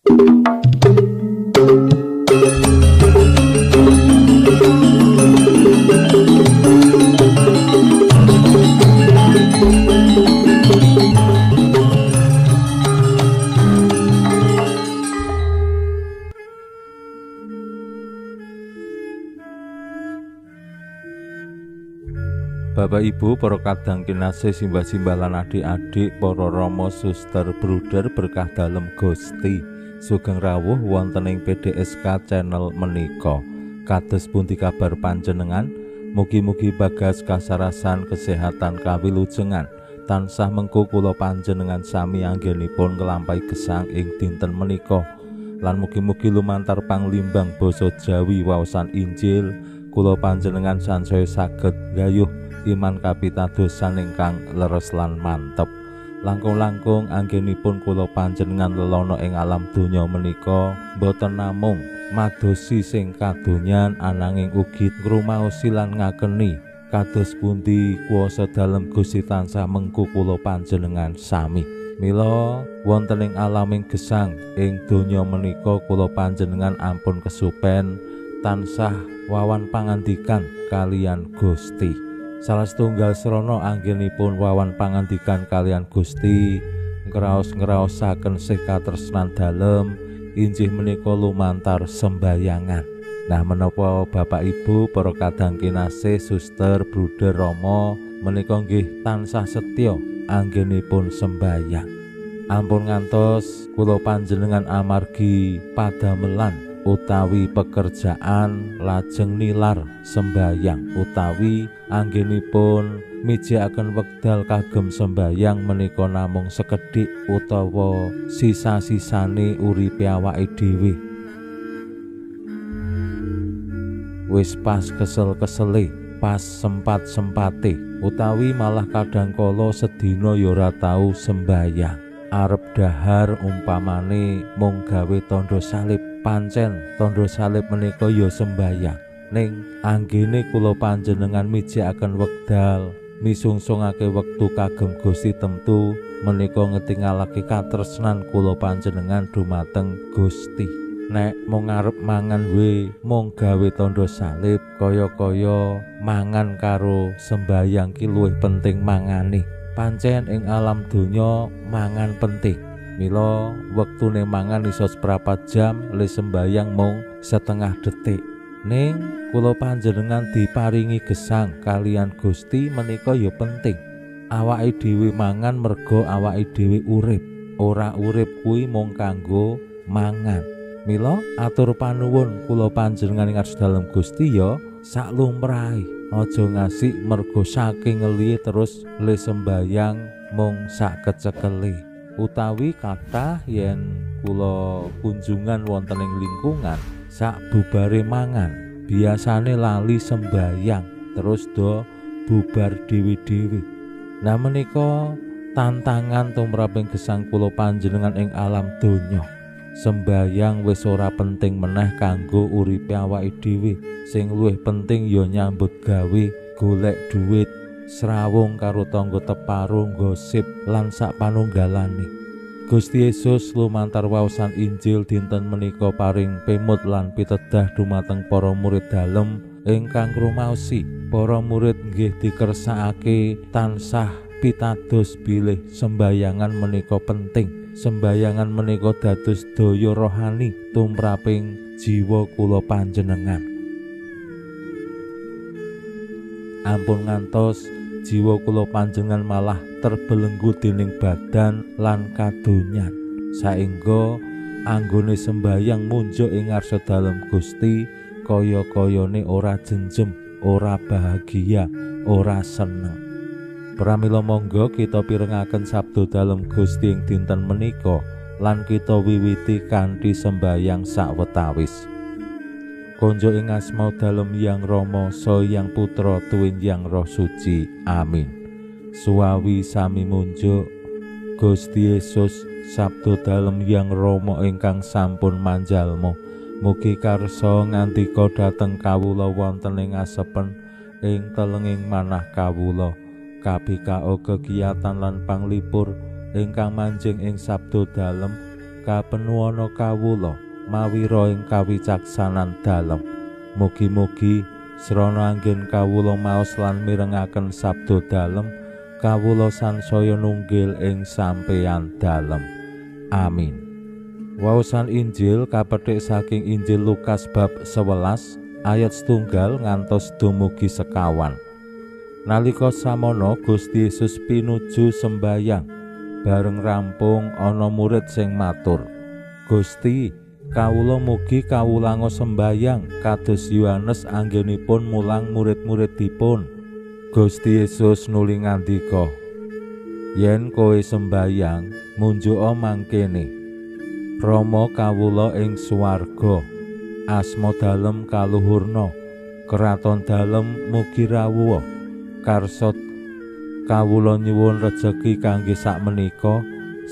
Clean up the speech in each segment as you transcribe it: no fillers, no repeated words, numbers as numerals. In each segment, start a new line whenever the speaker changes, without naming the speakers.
Bapak Ibu, para kadang kinasih, simbah-simbah lan adik-adik, para rama, suster, bruder berkah dalem Gusti. Sugeng rawuh wonten ing PDSK channel menika. Kados pundi kabar panjenengan? Mugi-mugi bagas kasarasan kesehatan kawilujengan. Tansah mengko kula panjenengan sami anggenipun nglampahi gesang ing dinten menika. Lan mugi-mugi lumantar panglimbang basa Jawi waosan Injil kula panjenengan sansaya saged gayuh iman kapitadosan ingkang leres lan mantep. Langkung-langkung anggenipun kula panjenengan lelono ing alam donya menika boten namung madosi sing kadonyan ananging ugi ngrumaosi lan ngakeni kados pundi kuasa dalem Gusti tansah mengku kula panjenengan sami. Mila wonten ing alaming gesang ing donya menika kula panjenengan ampun kesupen tansah wawan pangandikan kalian Gusti. Salah setunggal srana anggenipun wawan pangandikan kalian Gusti ngraos-ngraosaken sih katresnan dalem injih menika lumantar sembayangan. Nah, menapa Bapak Ibu, para kadang kinasih, suster, bruder, rama menika nggih tansah setya anggenipun sembayang. Ampun ngantos kula panjenengan amargi padamelan utawi pekerjaan lajeng nilar sembayang utawi anggenipun mijiaken wekdal kagem sembayang menika namung sekedhik utawa sisa-sisane uripe awake dhewe. Wis pas kesel-kesele, pas sempat-sempate, utawi malah kadang kala sedina ya ora tau sembayang. Arep dahar umpamane mung gawe tandha salib, pancen tandha salib menika ya sembayang. Ning anggene kula panjenengan mijiaken wekdal, misungsungake wektu kagem Gusti temtu menika ngetingalake katresnan kula panjenengan dumateng Gusti. Nek mung arep mangan we mung gawe tandha salib, kaya-kaya mangan karo sembayang ki luwih penting mangane. Pancen ing alam donya mangan penting. Mila wektune mangan iso seprapat jam, le sembayang mung setengah detik. Ning kula panjenengan diparingi gesang kalian Gusti menika ya penting. Awake dhewe mangan merga awake dhewe urip. Ora urip kuwi mung kanggo mangan. Mila atur panuwun kula panjenengan ing ngarsa dalem Gusti ya sak lumrahe. Aja ngasih mergo saking ngelihe terus le sembayang mung sak kecekele. Utawi kathah yen kula kunjungan wonten ing lingkungan sak bubare mangan biasane lali sembayang terus do bubar dhewe-dhewe. Nah, menika tantangan tumraping gesang kula panjenengan ing alam donya. Sembayang wis ora penting meneh kanggo uripe awake dhewe. Sing luwih penting ya nyambut gawe, golek duit, srawung karo tangga teparo, gosip lan sak panunggalane. Gusti Yesus lumantar waosan Injil dinten menika paring pemut lan pitedah dumateng para murid dalem ingkang ngrumaosi. Para murid nggih dikersakake tansah pitados bilih sembayangan menika penting. Sembayangan menika dados daya rohani tumraping jiwa kula panjenengan. Ampun ngantos jiwa kula panjenengan malah terbelenggu dening badan lan kadonyan, saengga anggone sembayang munjuk ing ngarsa dalem Gusti kaya-kayane ora jenjem, ora bahagia, ora seneng. Pramila monggo kita pirengaken sabda dalem Gusti ing dinten menika lan kita wiwiti kanthi sembayang sawetawis. Konjo ing asma dalem Yang Rama, Saha Yang Putra, tuwin Yang Roh Suci. Amin. Suwawi sami munjuk Gusti Yesus sabda dalem Yang Rama ingkang sampun manjalma. Mugi karsa ngandika dhateng kawula wonten ing asepen ing telenging manah kawula. KPKO kegiatan lan panglipur ingkang manjing ing sabda dalem Kapenuwana kawula mawira ing kawicaksanan dalem. Mugi-mugi srana anggen kawula maos lan mirengaken sabda dalem, kawula sansaya nunggil ing sampeyan dalem. Amin. Waosan Injil kapethik saking Injil Lukas bab 11 ayat 1 ngantos dumugi 21. Nalika samono Gusti Yesus pinuju sembayang. Bareng rampung ana murid sing matur, "Gusti, kawula mugi kawulanga sembayang kados Yohanes anggenipun mulang murid-muridipun." Gusti Yesus nuli ngandika, "Yen kowe sembayang, munjuka mangkene: Rama kawula ing swarga, asma dalem kaluhurna, kraton dalem mugi rawuha, karsa kawula nyuwun rejeki kangge sakmenika,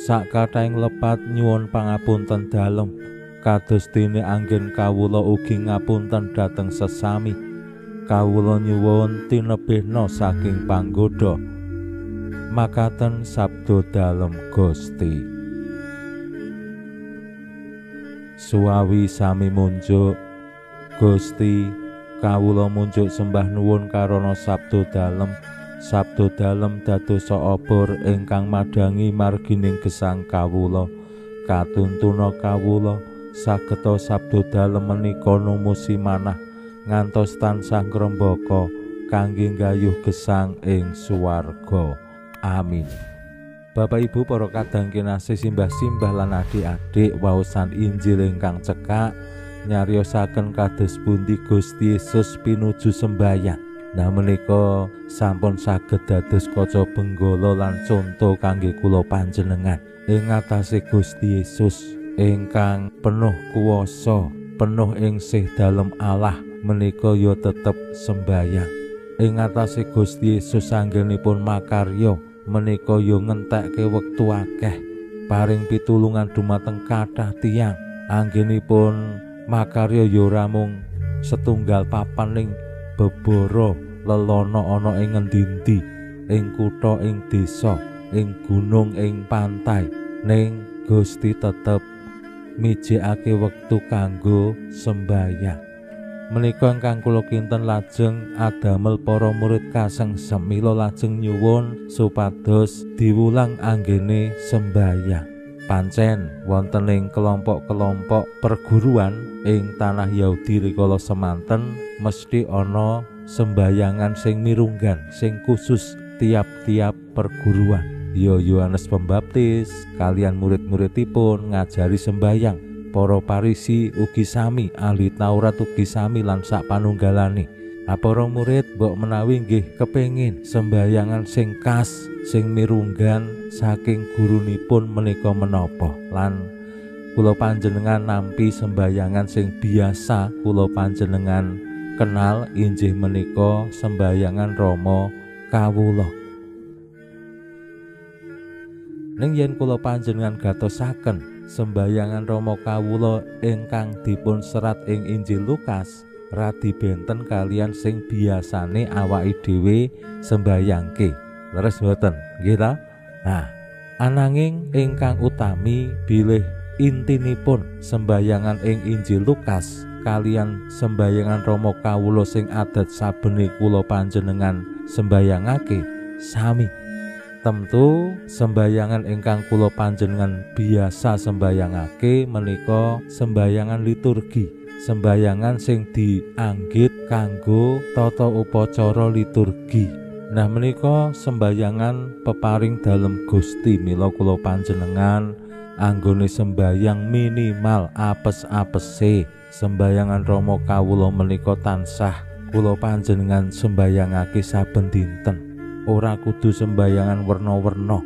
sakathahing lepat nyuwun pangapunten dalem, kados dene anggen kawula ugi ngapunten dhateng sesami. Kawula nyuwun tinebihna saking panggoda." Makaten sabda dalem Gusti. Suwawi sami munjuk, Gusti, kawula munjuk sembah nuwun karana sabda dalem. Sabda dalem dadosa obor ingkang madhangi margining gesang kawula. Katuntuna kawula sageta sabda dalem menika numusi manah ngantos tansah ngrembaka kangge nggayuh gesang ing swarga. Amin. Bapak Ibu para kadang kinasih, simbah-simbah lan adik-adik, waosan Injil ingkang cekak nyariosaken kados pundi Gusti Yesus pinuju sembayang. Nah menika sampun saged dados kaca benggala lan conto kangge kula panjenengan ing atase Gusti Yesus ingkang penuh kuwasa, penuh ing sih dalem Allah menika ya tetep sembayang. Ing atase Gusti Yesus anggenipun makarya menika ya ngentekke wektu akeh, paring pitulungan dumateng kathah tiyang. Anggenipun makarya ya ora mung setunggal papan ning bebara lelana ana ing ngendi-endi, ing kutha, ing desa, ing gunung, ing pantai, ning Gusti tetep mijikake wektu kanggo sembayang. Menika ingkang kula kinten lajeng adamel para murid kasengsem, mila lajeng nyuwun supados diwulang anggene sembayang. Pancen wonten ing kelompok-kelompok perguruan ing tanah Yahudi rikala semanten mesti ana sembayangan sing mirunggan, sing khusus tiap-tiap perguruan. Ya Yohanes Pembaptis kalian murid-muridipun ngajari sembayang, para Parisi ugi sami, ahli Taurat ugi sami lan sak panunggalane. Para murid mbok menawi nggih kepengin sembayangan sing khas, sing mirunggan saking gurunipun menika menapa. Lan kula panjenengan nampi sembayangan sing biasa kula panjenengan kenal injih menika sembayangan Rama Kawula. Ning yen kula panjenengan gatosaken sembayangan Rama Kawula ingkang dipun serat ing Injil Lukas radi benten kalian sing biasane awake dhewe sembayangke. Leres mboten? Nggih ta? Nah, ananging ingkang utami bilih intinipun sembayangan ing Injil Lukas kalian sembayangan Rama Kawula sing adat sabene kula panjenengan sembayangake sami. Tentu sembayangan ingkang kula panjenengan biasa sembayangake menika sembayangan liturgi, sembayangan sing dianggit kanggo tata upacara liturgi. Nah menika sembayangan peparing dalem Gusti, mila kula panjenengan anggone sembayang minimal apes-apese sembayangan Rama Kawula menika tansah kula panjenengan sembayangake saben dinten. Ora kudu sembayangan werna-werna.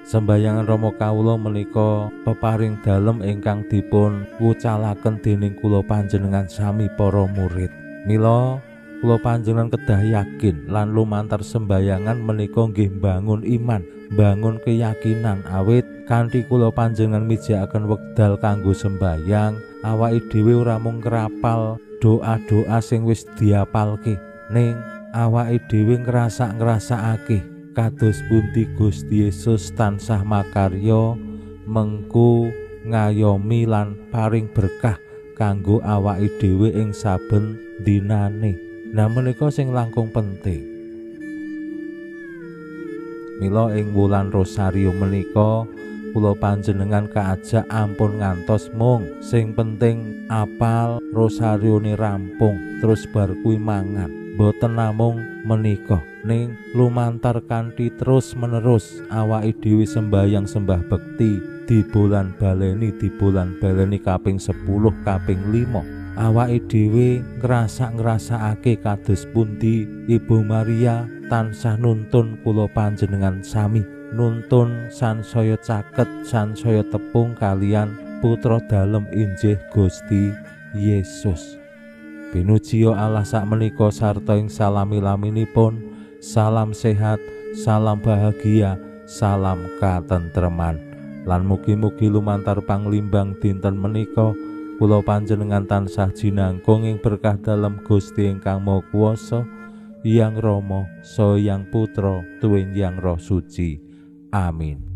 Sembayangan Rama Kawula menika peparing dalem ingkang dipun wucalaken dening kula panjenengan sami para murid. Mila kula panjenengan kedah yakin lan lumantar sembayangan menika nggih mbangun iman, mbangun keyakinan awit kanthi kula panjenengan mijakaken wekdal kanggo sembayang, awake dhewe ora mung ngrapal doa-doa sing wis diapalke, ning awake dhewe ngrasak-ngrasakake kados pundi Gusti Yesus tansah makarya mengku ngayomi lan paring berkah kanggo awake dhewe ing saben dinane. Nah menika sing langkung penting. Mila ing wulan Rosario menika kula panjenengan kaajak ampun ngantos mung sing penting apal rosarione rampung terus bar kuwi mangan. Boten namung menika, ning lumantar kanthi terus menerus awake dhewe sembayang sembah bekti di bulan baleni, di bulan baleni kaping 10 kaping 5. Awake dhewe ngrasak-ngrasakake kados pundi Ibu Maria tansah nuntun kula panjenengan sami, nuntun sansaya caket, sansaya tepung kalian putra dalem injih Gusti Yesus. Pinujiya Allah sakmenika sarta ing salami-laminipun, salam sehat, salam bahagia, salam katentreman. Lan mugi-mugi lumantar panglimbang dinten menika kula panjenengan tansah jinangkung ing berkah dalem Gusti ingkang Maha Kuwasa, Hyang Rama, Saha Hyang Putra, tuwin Hyang Roh Suci. Amin.